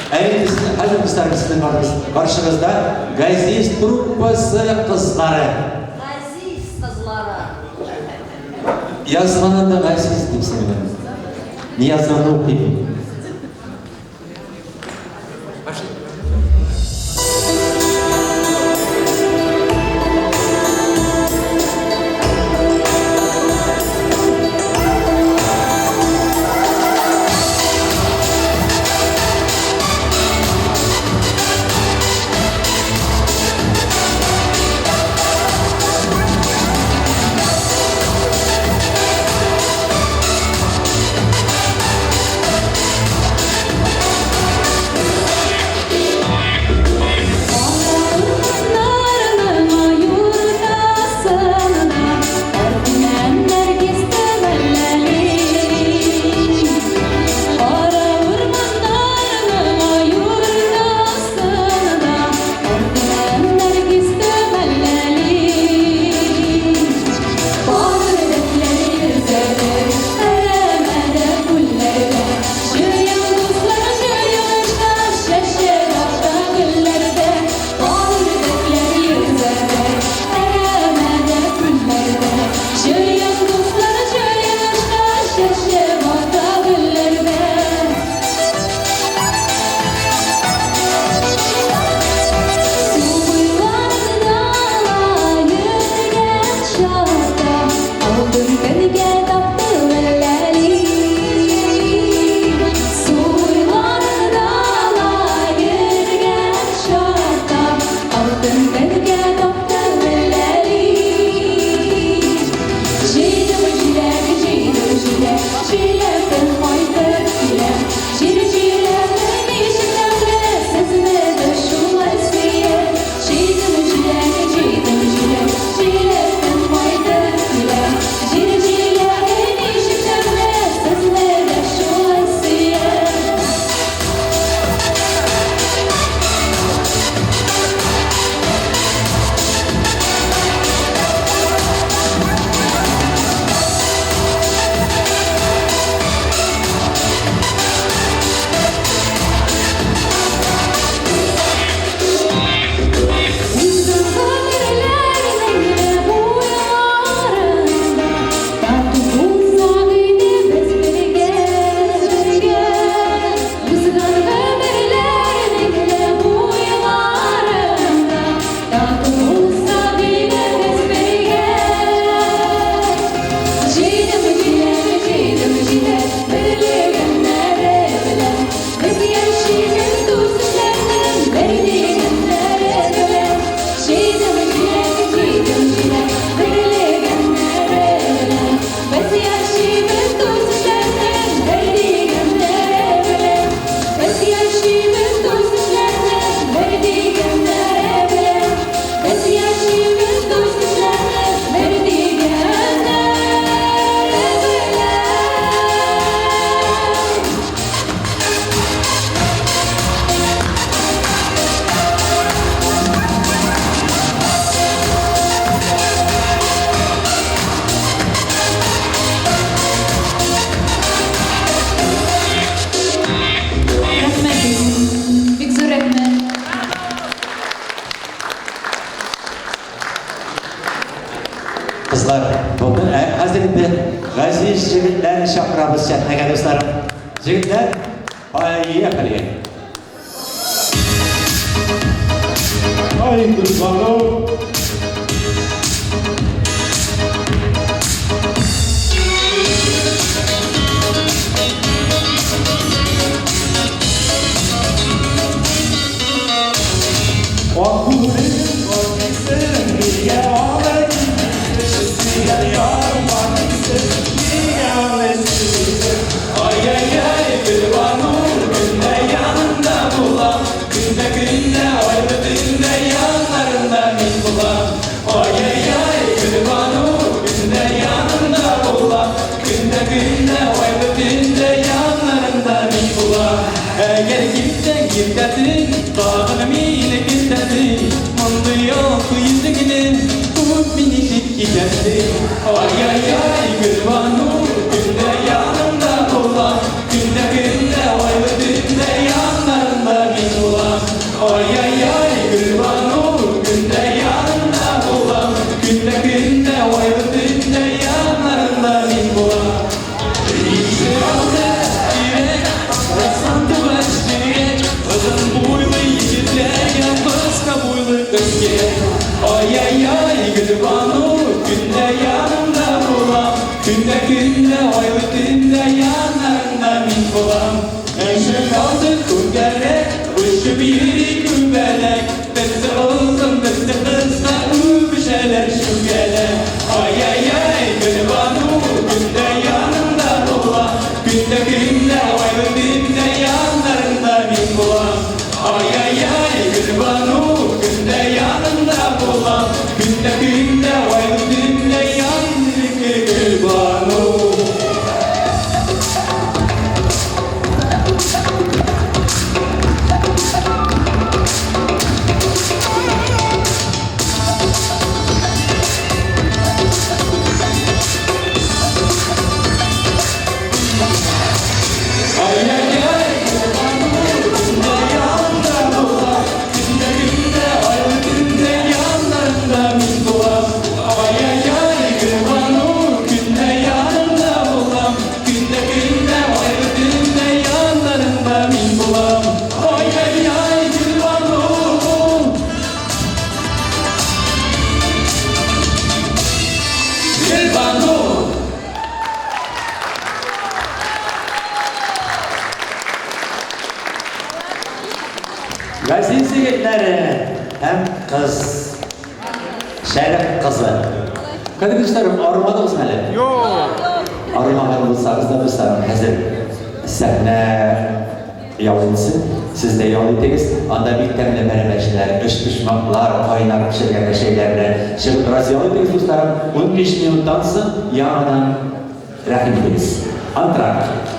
Ә инде хәзер, дусларым, сезнең каршыгызда Газиз труппасы кызлары. Газиз кызлары. Язганын да Газиз дип сеңлем. Ни язганны укыйм. Пошли. Кызлар, булды. Ә хәзер инде газиз җегетләрне чакырабыз сәхнәгә, дусларым. Җегетләр, поехали! Ай, Гөлбану! Ай-яй-яй, Гөлбану, көндә яныңда булам, Көндә, көндә, айлы төндә яннарыңда мин булам. Ишек алды тирәк, сандугач тирәк, Озын буйлы егетләргә, кыска буйлы кыз кирәк. Ай-яй-яй, Гөлбану, көндә яныңда булам, Көндә, көндә, айлы төндә яннарыңда мин булам. Ишек алды түгәрәк, очып йөри күбәләк, Берсе озын, берсе кыска, үбешәләр чүгәләк. Ай-яй-яй, Гөлбану, көндә яныңда булам, Көндә, көндә, айлы төндә яннарыңда мин булам. Ай-яй-яй, Гөлбану, көндә яныңда булам, Көндә, көндә, айлы төндә яннарыңда Гөлбану. Ай-яй-яй, Гөлбану, көндә яныңда булам, Көндә, көндә, айлы төндә яннарыңда мин булам. Ай-яй-яй, Гөлбану, көндә яныңда булам, Көндә, көндә, айлы төндә яннарыңда мин булам. Ай-яй-яй, Гөлбану. Гөлбану. Газиз егетләре һәм кыз. Шәрык кызы. Кадерле дусларым, арымадыгызмы әле? Юк. Арымаган булсагыз да, дусларым, хәзер сәхнә ял итсен. Сез дә ял итегез. Анда бик тәмле пәрәмәчләр, өчпочмаклар, кайнар пешергән чәйләр белән чыгып бераз ял итегез, дусларым. 15 минуттан соң яңадан рәхим итегез. Антракт.